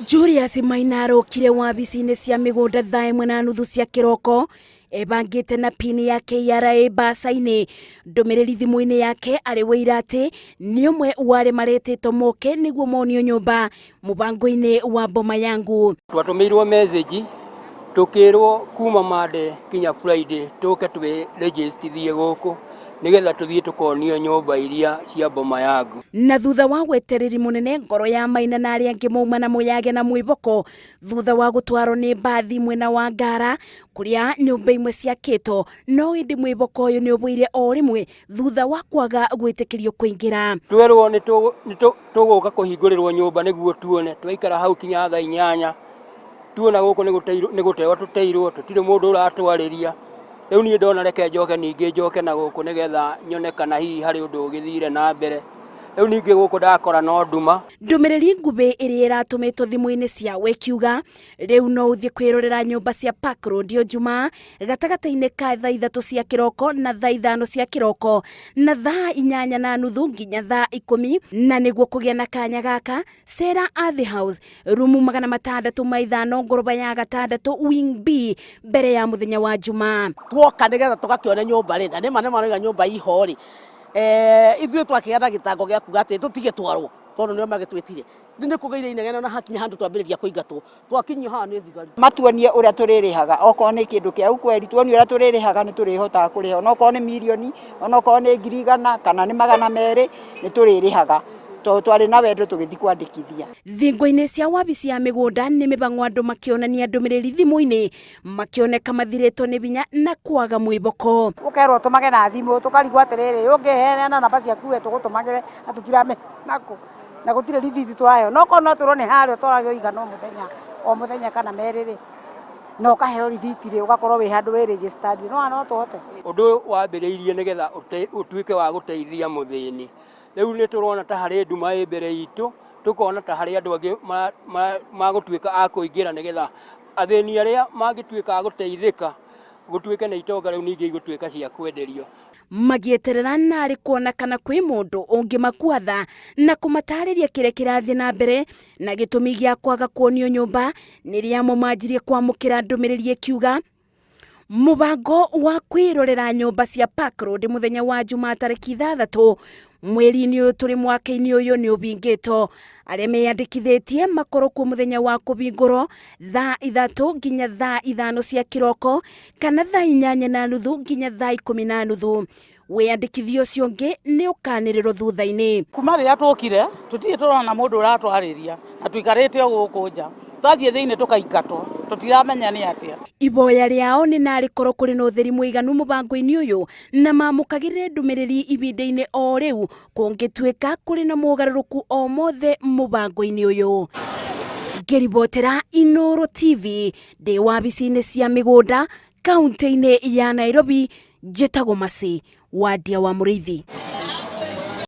Julius Maina arokire wabici-inĩ cia mĩgũnda thaa ĩmwe na nuthu cia kĩroko ebangĩte na pini ya KRA mbaca-inĩ. Ndũmĩrĩri thimũ-inĩ yake arĩ wĩira atĩ nĩ ũmwe wa arĩa maretĩtwo moke nĩguo monio nyũmba mũbango-inĩ wa Boma Yangu. Twatũmĩirwo message tũkĩrwo kuma Monday kinya Friday tũke twĩ register gũkũ nĩgetha tũthiĩ tũkonio nyũmba iria cia Boma Yangu. Na thutha wa wetereri mũnene ngoro ya Maina na arĩa angĩ mauma na Mũyage na mwĩboko thutha wa gũtwarwo nĩ mbathi mwena wa Ngara kũrĩa nyũmba imwe ciakĩtwo, no ĩndĩ mwĩboko ũyũ nĩ ũbũire o rĩmwe thutha wa kwaga gwĩtĩkĩrio kũingĩra. Twerwo nĩ tũgũka kũhingũrĩrwo nyũmba nĩguo tuone, twaikara hau kinya thaa 8 tuona gũkũ nĩ gũtewa tũteirwo, tũtirĩ mũndũ ũratwarĩria. Rĩu niĩ ndona reke njoke ningĩ njoke na gũkũ nĩgetha nyone kana hihi harĩ ũndũ ũgĩthire na mbere. Rĩu ningĩ gũkũ ndakora no nduma. Ndũmĩrĩri nguhĩ ĩrĩa ĩratũmĩtwo thimũ-inĩ ciao ĩkiuga rĩu no ũthiĩ kwĩrorera nyũmba cia Park Road o Jumaa gatagatĩ-inĩ ka thaa 3 cia kĩroko na thaa 5 cia kĩroko na thaa 8:30 nginya thaa 10, na nĩguo kũgĩa na kanya gaka cera Ardhi House rumu 605 ngoroba ya 6 wing B mbere ya mũthenya wa Jumaa. Tuoka nĩgetha tũgakĩone nyũmba rĩ, na nĩma nĩ marauga nyũmba iho rĩ, ithuĩ twakĩgĩa na gĩtango gĩa kuga atĩ tũtigĩtwarwo tondũ nĩo magĩtwĩtire. Rĩu nĩ kũgĩire inegene na hakinya handũ twambĩrĩria kũingatwo, twakinyio haha nĩ thigari. Matuonie ũrĩa tũrĩrĩhaga, okorwo nĩ kĩndũ kĩa ukweli tuonie ũrĩa tũrĩrĩhaga nĩ tũrĩhotaga kũrĩha, onokorwo nĩ mirioni, onokorwo nĩ 100,000 kana nĩ 200 nĩ tũrĩrĩhaga tondũ twarĩ na wendo tũgĩthiĩ kwandĩkithia. Thingo-inĩ cia wabici ya mĩgũnda nĩ mĩbang'o andũ makĩonania ndũmĩrĩri thimũ-inĩ makĩoneka mathirĩtwo nĩ binya na kwaga mwĩboko. Ũkerwo ũtũmage na thimũ tũkarigwo atĩrĩrĩ, ũngĩheana namba ciaku we tũgũtũmagĩre na tũtiramenya nakũ na gũtirĩ rithiti tũraheo. No korwo no twĩrwo nĩ harĩa ũtwarage ũigana o mũthenya o mũthenya kana merĩ rĩ, na ũkaheo rithiti rĩ, ũgakorwo wĩ handũ wĩ registered, nĩ no tũhote. Ũndũ ũyũ wambĩrĩirie nĩgetha ũtuĩke wa gũteithia mũthĩni. Rĩu nĩ tũrona ta harĩ nduma ĩ mbere itũ, tũkona ta harĩ andũ angĩ magũtuĩka a kũingĩra nĩgetha athĩni arĩa mangĩtuĩka a gũteithĩka, gũtuĩke nĩ itonga rĩu ningĩ igũtuĩka cia kwenderio. Magĩeterera narĩ kuona kana kwĩ mũndũ ũngĩmakua tha na kũmatarĩria kĩrĩa kĩrathiĩ na mbere na gĩtũmi gĩa kwaga kuonio nyũmba nĩrĩa amo manjirie kwamũkĩra ndũmĩrĩri ĩkiuga mũbango wa kwĩrorera nyũmba cia Park Road mũthenya wa Jumaa tarĩki 6 mweri-inĩ ũyũ tũrĩ mwaka-inĩ ũyũ nĩ ũbingĩtwo. Arĩa meyandĩkithĩtie makorwo kuo mũthenya wa kũbingũrwo thaa 3 nginya thaa 5 cia kĩroko kana thaa 8:30 nginya thaa 10:30. Wĩyandĩkithia ũcio ũngĩ nĩ ũkanĩrĩrwo thutha-inĩ. Kuma rĩrĩa tũkire tũtirĩ tũrona mũndũ ũratwarĩria na tũikarĩte o gũkũ nja, twathiĩ thĩinĩ tũkaingatwo, tũtiramenya nĩ atĩa. Iboya rĩao nĩ narĩ korwo kũrĩ na ũtheri mũiganu mũbango-inĩ ũyũ na mamũkagĩrĩre ndũmĩrĩri ibinda-inĩ o rĩu kũngĩtuĩka kũrĩ na mogarũrũku o mothe mũbango-inĩ ũyũ. Ngĩribotera Inooro TV ndĩ wabici-inĩ cia mĩgũnda kaunti-inĩ ya Nairobi, njĩtagwo Mercy Wandia wa Mũrĩithi.